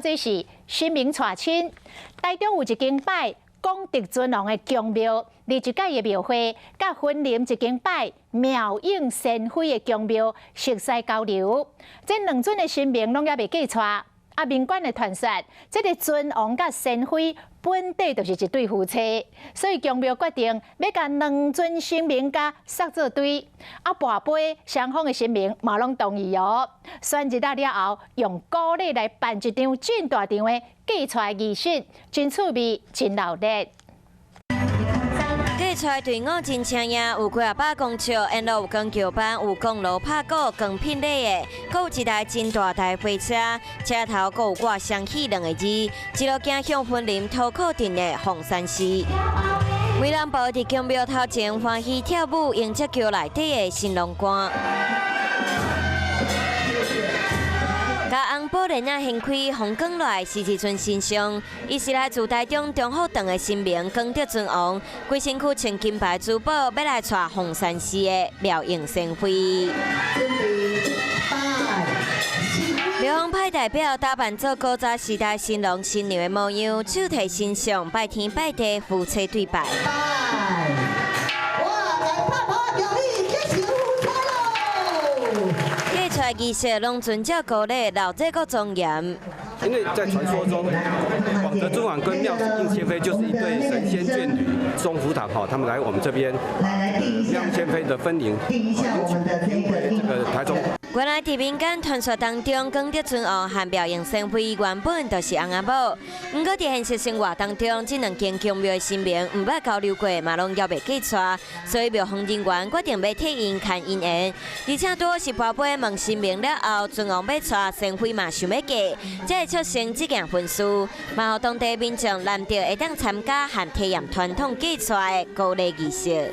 做是神明娶親。台中有一間拜廣德尊王的宮廟，佇一屆的廟會，佮雲林一間拜妙應仙妃的宮廟熟似交流。這兩尊的神明攏猶未嫁娶。啊，民間的傳說，這个尊王佮仙妃本底就是一對夫妻，所以宮廟決定欲共兩尊神明共捒做對。啊，跋杯雙方的神明嘛攏同意哦。選日仔了後，用古禮來辦一場真大場的嫁娶儀式，真趣味，真鬧熱。嫁娶隊伍真青影，有幾仔百公尺，沿路有鋼橋班，有公路拍鼓、鋼聘禮的，閣有一台真大台貨車，車頭閣有掛雙喜兩个字，一路行向雲林塗口鎮的鳳山寺。媒人婆佇宮廟頭前歡喜跳舞，迎接轎內底的新郎官。共紅寶簾仔掀開，風光來是一尊神像，伊是來自台中中福堂的神明廣德尊王，規身軀穿金牌珠寶，欲來娶鳳山寺的妙應仙妃。廟方派代表打扮做古早時代新郎新娘的模樣，手提神像拜天拜地，夫妻對拜。哇！來拍鼓恭喜結成夫妻囉！嫁娶儀式攏遵照古禮，鬧熱閣莊嚴。因為在傳說中，廣德尊王跟妙應仙妃就是一對神仙眷侶。中福堂哈，他們來我們這邊，妙應仙妃的分靈，迎回這個台中。原來佇民間傳說當中，廣德尊王和妙應仙妃原本就是翁仔某。毋過佇現實生活當中，這兩間宮廟的神明毋捌交流過，嘛攏猶未嫁娶，所以廟方人員決定欲替𪜶牽姻緣。而且拄好是跋杯問神明了後，尊王欲娶，仙妃嘛想欲嫁，才會促成這件婚事。嘛予當地民眾難得會當參加和體驗傳統嫁娶的古禮儀式。